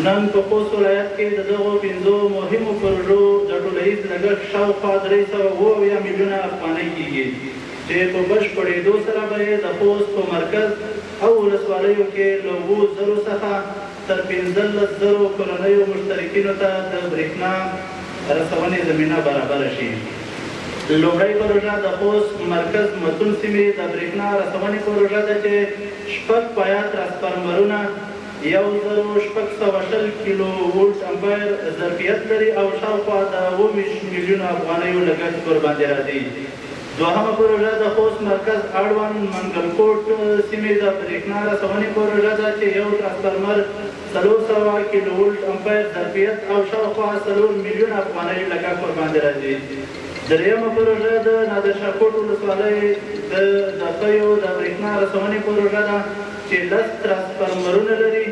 نن په خوست ولایت کې د دغو پنځو مهمو پروژو د ټولیز لګښت شاوخوا 377 میلیونه افغانۍ کېږي چې په بشپړېدو سره به یې د خوست په مرکز او ولسوالیو کې له اوو زرو څخه تر 15 زرو کورنیو مشترکینو ته د برېښنا رسونې زمینه برابره شي. لومړۍ پروژه د خوست مرکز متون سیمې د برېښنا رسونې پروژه ده چې شپږ پایه ترانسفارمرونه، 1620 کیلو ولټ امپیر ظرفیت لري او شاوخوا د 27 میلیونو افغانیو لګښت ورباندې راځي. دوهمه پروژه د خوست مرکز اړوند منګلکوټ سیمې د برېښنا رسونې پروژه ده چې یو ترانسفارمر 400 کیلو ولټ امپیر ظرفیت او شاوخوا 4 میلیونه افغانۍ لګښت ورباندې راځي. درېیمه پروژه د نادرشاه کوټ ولسوالۍ د دخیو د برېښنا رسونې پروژه ده چې 10 ترانسفارمرونه لري،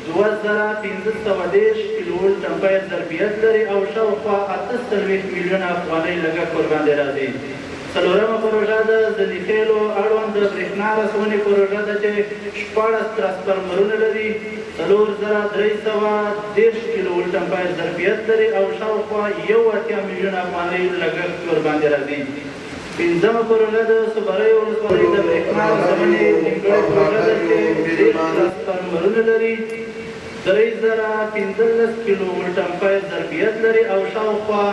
2530 کیلو ولټ امپیر ظرفیت لري او شاوخوا 48 میلیونه افغانۍ لګښت ورباندې راځي. څلورمه پروژه د ځنیخېلو اړوند د برېښنا رسونې پروژه ده چې 16 ترانسفارمرونه لري، 4330 کیلو ولټ امپیر ظرفیت لري او شاوخوا 81 میلیونه افغانۍ لګښت ورباندې راځي. پنځمه پروژه د صبریو ولسوالۍ د برېښنا رسونې نیمګړې پروژه ده چې 30 ترانسفارمرونه لري، 3015 کیلو ولټ امپیر ظرفیت لري او شاوخوا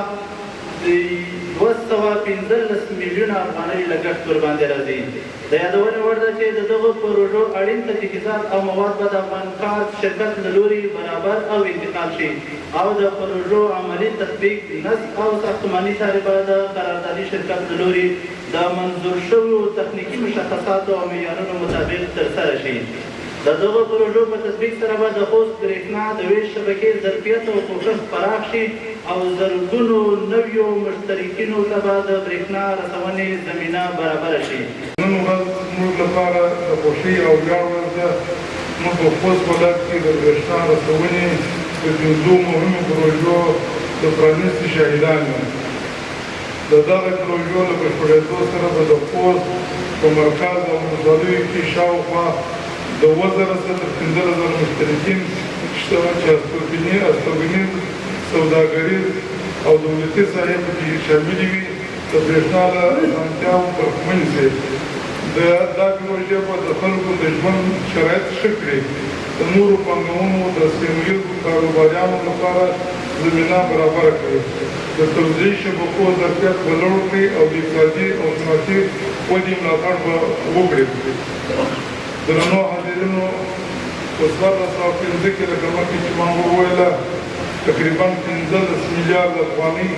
215 میلیونه افغانۍ لګښت ورباندې راځي. د یادونې وړ ده چې د دغو پروژو اړین تجهیزات او مواد به د افغان کارت شرکت له لوري برابر او انتقال شي او د پروژو عملي تطبیق، نصب او ساختماني چارې به د قراردادي شرکت له لوري د منظور شویو تخنیکي مشخصاتو او معیارونو مطابق ترسره شي. د دغو پروژو په تطبیق سره به د خوست برېښنا د وېش شبکې ظرفیت او پوښښ پراخ شي او زرګونو نویو مشترکینو ته به د برېښنا رسونې زمینه برابره شي. نن ورځ زموږ لپاره د خوښۍ او ویاړ ورځ ده. موږ په خوست ولایت کې د برېښنا رسونې د پنځو مهمو پروژو د پرانیستې شاهدان یو. د دغه پروژو له بشپړېدو سره به د خوست په مرکز او ولسوالیو کې شاوخوا د 7000 څخه تر 15,000 مشترکین چې استوګنیز، سوداګریز او دولتي ساحې پکې شاملې وي، د برېښنا له اسانتیاوو برخمن شي. دا پروژې به د خلکو د ژوند شرایط ښه کړي، د نورو پانګونو، د سیمه ییزو کاروباریانو لپاره زمینه برابره کړي، د توزیعي شبکو ظرفیت به لوړ کړي او د اقتصادي او صنعتي ودې ملاتړ به وکړي. درنو حاضرینو، په 1405 کې، لکه مخکې چې ما وویله، تقریبا 15 میلیارد افغانۍ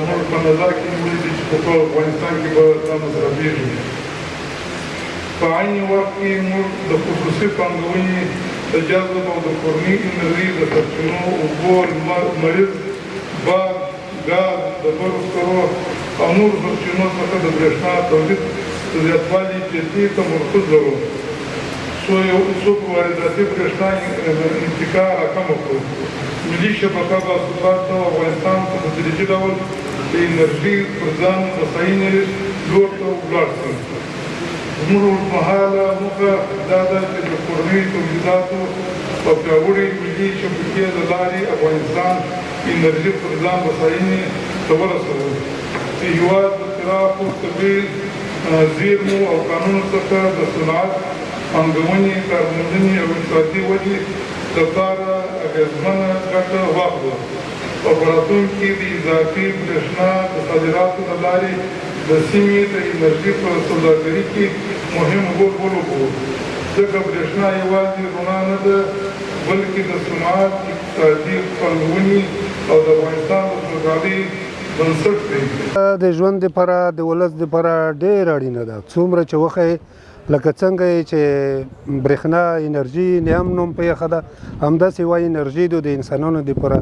موږ په نظر کې نیولې دي چې په ټول افغانستان کې به دا مصرفېږي. په عین وخت کې موږ د خصوصي پانګونې د جذب او د کورنۍ انرژۍ د سرچینو، اوبو، لمریز، باد، ګاز، ډبرو سکرو او نورو سرچینو څخه د برېښنا تولید د زیاتوالي جدي تمرکز لرو، څو په وارداتي برېښنا اتکا راکمه کړو. ملي شبکه به ثباته او افغانستان په تدریجي ډول د انرژۍ پر ځان بساینې لور ته ولاړ شي. زموږ اوږدمهاله موخه دا ده چې د کورنیو تولیداتو او پیاوړې ملي شبکې له لارې افغانستان انرژي پر ځان بساینې ته ورسوو، چې هیواد د پراخو طبیعي زیرمو او کانونو څخه د صنعت، پانګونې، کارموندنې او اقتصادي ودې لپاره اغېزمنه ګټه واخلو او په راتلونکي کې د اضافي برېښنا د صادراتو له لارې د سیمې د انرژي په سوداګري کې مهم رول ولوبوو، ځکه برېښنا یوازې رڼا نه ده، بلکې د صنعت، اقتصادي پانګونې او د افغانستان د سوکالۍ بنسټ دی. د ژوند لپاره، د ولس لپاره ډېر اړینه ده. څومره چې وخه، لکه څنګه یې چې برېښنا انرژي نیم نوم په یخه ده، همداسې وایي انرژي د انسانانو لپاره،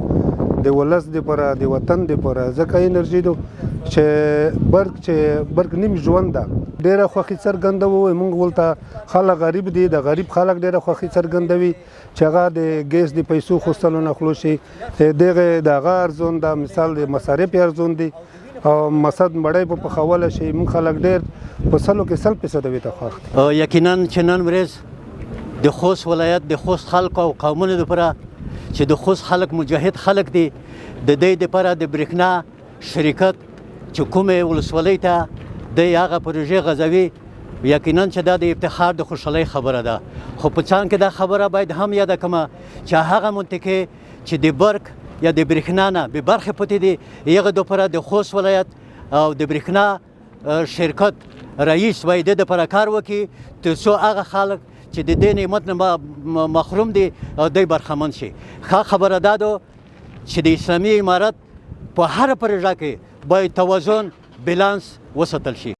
د ولس لپاره، د وطن لپاره، ځکه انرژي دو چې برق نیم ژوند ده. ډېره خوښي څرګندوو موږ. ولته خلک غریب دي، د غریب خلک ډېره خوښي څرګندوي چې هغه د ګیس د پیسو خوستلو نه خلاص شي. دغه دغه ارزون دا مثال د مصارف ارزون دي او مسد مړی په پخول شي. موږ خلک ډېر په سلو کې 100% وي ته خوښ دي. یقینا چې نن ورځ د خوست ولایت، د خوست خلکو او قومونو لپاره چې د خوست خلک مجاهد خلک دي. د دې لپاره د برېښنا شرکت چې کومې ولسوالۍ ته د هغه پروژې غځوي، یقینا چې دا د افتخار د خوشحالۍ خبره ده. خو په څنګ کې دا خبره باید هم یاده کړم چې هغه منطقې چې د برق یا د برېښنا نه بې برخې پاتې دي، هغه دپاره د خوست ولایت او د برېښنا شرکت رئیس باید د لپاره کار وکړي تر څو هغه خلک چې د دې نعمت نه محروم دي دوی برخمن شي. ښه خبره دا ده چې د اسلامي امارت په هره پروژه کې باید توازن بیلانس وساتل شي.